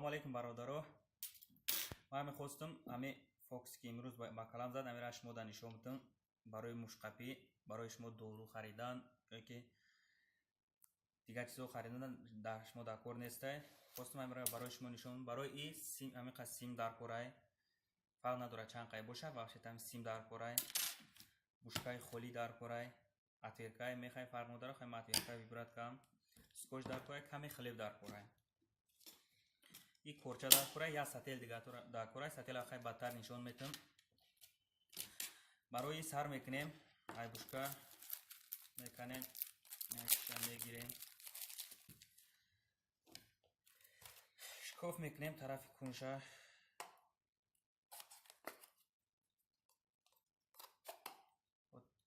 Алейкум, бародаро. Ман мехостам ҳами фокусе, ки имрӯз ба калам зад, ҳамира шумо да нишон бидам. Барои мушқапӣ, барои шумо дору харидан ёки дигар чизҳо харидан дар шумо дар кор нестай. Хостам ҳамира барои шумо нишон. Барои и сим, ҳамиқа сим дар корай, фарқ надорад чанд қай бошад, вообще там сим дар корай, бушкаи холӣ дар корай, отверткаи мехай, фарқ надорад, хай ман отверткаи выбрать кардам, скотч дар корай, каме хлеб дар корай, и корча дар корай, як сател дига дар корай. Сатела хай бадтар нишон метам. Барои сар мекунем, ай бушка меканем, якша мегирем, шикоф мекунем тарафи кунша.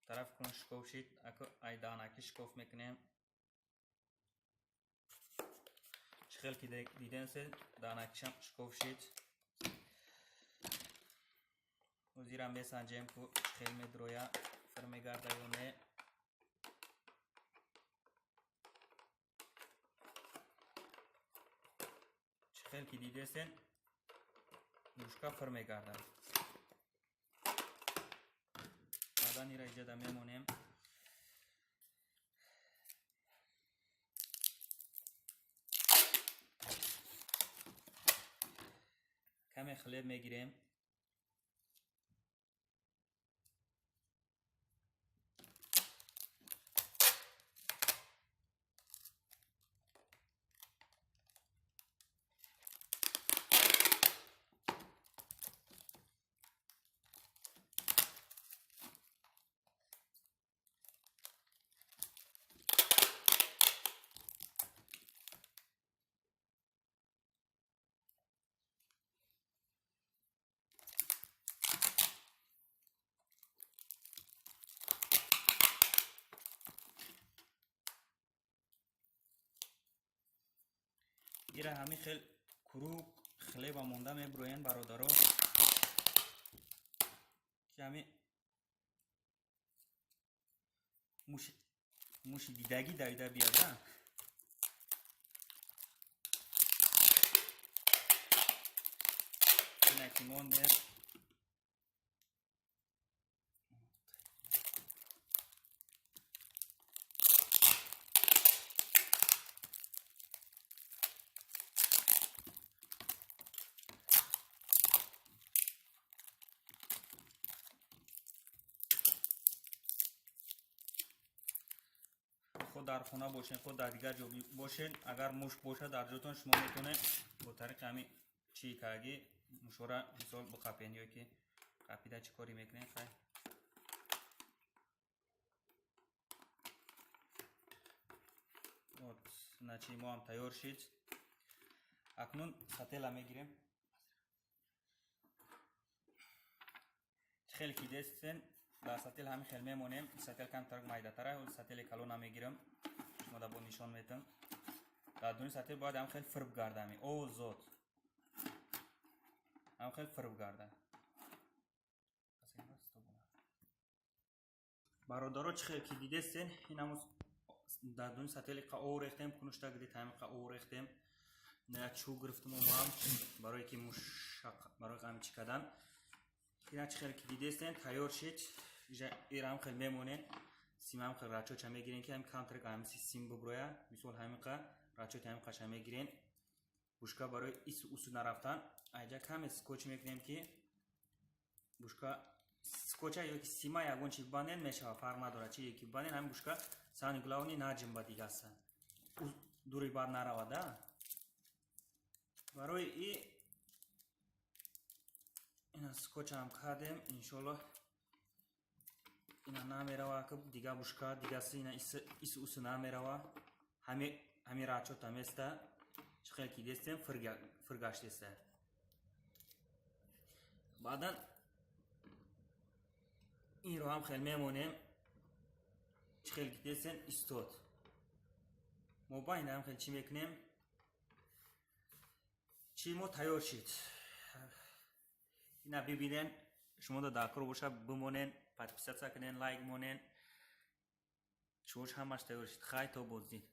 Тарафи кун шикоф шид, ай даҳнаки шикоф мекунем. Чӣ хел ки диденсе, даҳнакишам шикоф шид. Ҳозирам месанҷем, ку чӣ хел медроя, фир мегарда ё не. Чӣ хел ки дидесен, бушка фир мегардад. Баъдан ира иҷада мемонем. Каме хлеб мегирем. Ира ҳамин хел круг хлеба монда мебуроен, бародаро, ки ҳамин муши дидагӣ давида биёда. Ина ки мондем. Худ дар хона бошен, худ дар дигар ҷо бошен, агар муш бошад дар ҷотон, шумо метавонед бо тариқи ҳамин чии кагӣ мушора мисол биқапен ё ки қапида чӣ корӣ мекунед, хай. Вот начи мо ҳам тайёр шид. Акнун сатела мегирем. Чӣ хеле ки дестен, дар сател ҳамин хел мемонем. Сател камтар майдатара, сатели калона мегирам, шумо да бо нишон метам. Дар дуни сател бояд ҳамин хел фирб гардами, озод ҳамин хел фирб гарда. Бародаро, чӣ хел ки дидестен, ин ҳамун дар дуни сатели қа ов рехтем, кунушта гидит ҳамин қа ов рехтем. Як чӯб гирифтем омам барое ки мушақ, барои ҳамин чӣ кардан. Ина чӣ хел ки дидестен, тайёр шид. Ира ҳам хел мемонем, сим ҳам хел рачоча мегирем, ки ҳам камтарак ҳам сим буброя. Мисол ҳаминқа рачоти ҳамин қаша мегирем. Бушка барои ису усу нарафтан айҷа каме скотч мекунем, ки бушка скотча ё ки сима ягон чи бибандем мешава, фарқ надорад чи ки бибандем, ҳамин бушка самое главное наҷимба дигаса, дури бад наравада. Барои и ина скотчам кардем, иншоллоҳ ина намерава, ки дига бушка дигаси ина ису усу намерава. Ҳами рачота места. Чӣ хел ки дестем, фиргаштеста. Баъдан инро ҳам хел мемонем. Чӣ хел ки дестем, истод. Мо ба ин ҳам хел чӣ мекунем, чӣ мо тайёр шид. Ина бибинен, шумо дар кор боша, бимонен, подписаться кунен, лайк монен. Чӯш ҳамаш тайёр шид. Хай, то боздид.